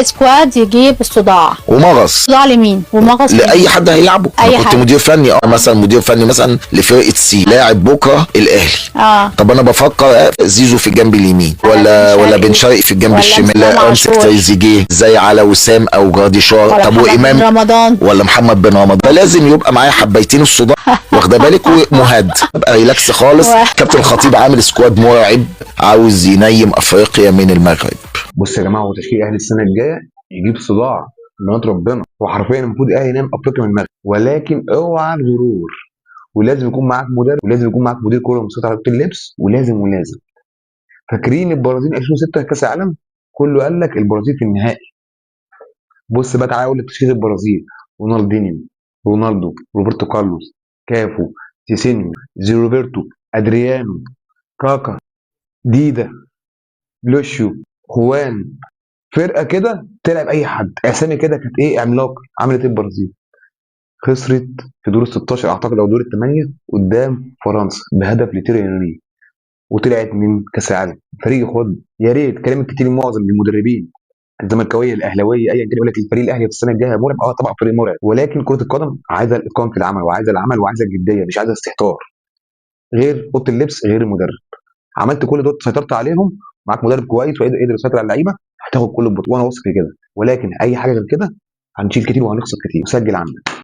Squad يجيب الصداع. ومغص. صداع لمين ومغص؟ لاي حد هيلعبه. أي انا كنت حد. مدير فني، مثلا مدير فني مثلا لفرقة سي، لاعب بكره الاهلي. طب انا بفكر زيزو في الجنب اليمين ولا بن ولا شرقي. بن شرقي في الجنب ولا الشمال، وسام امسك عاشور. تريزيجيه زي على وسام او جراديشار، ولا طب محمد وامام بن رمضان. ولا محمد بن رمضان. فلازم يبقى معايا حبيتين الصداع، واخده بالك، ومهاد ابقى relax خالص. كابتن الخطيب عامل squad مرعب، عاوز ينيم افريقيا من المغرب. بص يا جماعة، هو تشكيل الاهلي السنة الجاية يجيب صداع من ربنا. هو حرفيا المفروض الاهلي ينام افريقيا من المغرب، ولكن اوعى الغرور، ولازم يكون معاك مدرب، ولازم يكون معاك مدير كورة مسيطر على اللبس، ولازم ولازم. فاكرين البرازيل 2006 كاس العالم؟ كله قال لك البرازيل في النهائي. بص بقى، تعالى اقول لك تشكيله البرازيل: رونالدينيو، رونالدو، روبرتو كارلوس، كافو، سيسينيو، زي روبرتو، ادريانو، كاكا، ديدا، لوشيو، خوان. فرقه كده تلعب اي حد، اسامي كده كانت ايه، عملاق. عملت ايه البرازيل؟ خسرت في دور ال 16 اعتقد او دور الثمانية قدام فرنسا بهدف لتيري هنري، وطلعت من كاس العالم. فريق خد يا ريت كلام كتير. معظم المدربين الزملكاويه، الاهلاويه، ايا كان، يقول لك الفريق الاهلي في السنة الجاية مرعب. طبعا فريق مرعب، ولكن كره القدم عايزه الاتقان في العمل، وعايزه العمل، وعايزه الجديه، مش عايزه استهتار. غير اوضة اللبس، غير المدرب. عملت كل دول، سيطرت عليهم، معاك مدرب كويس وقدر يسيطر على اللعيبة، هتاخد كل البطولة، وانا واثق في كده. ولكن اي حاجة غير كده هنشيل كتير وهنخسر كتير. وسجل عندك.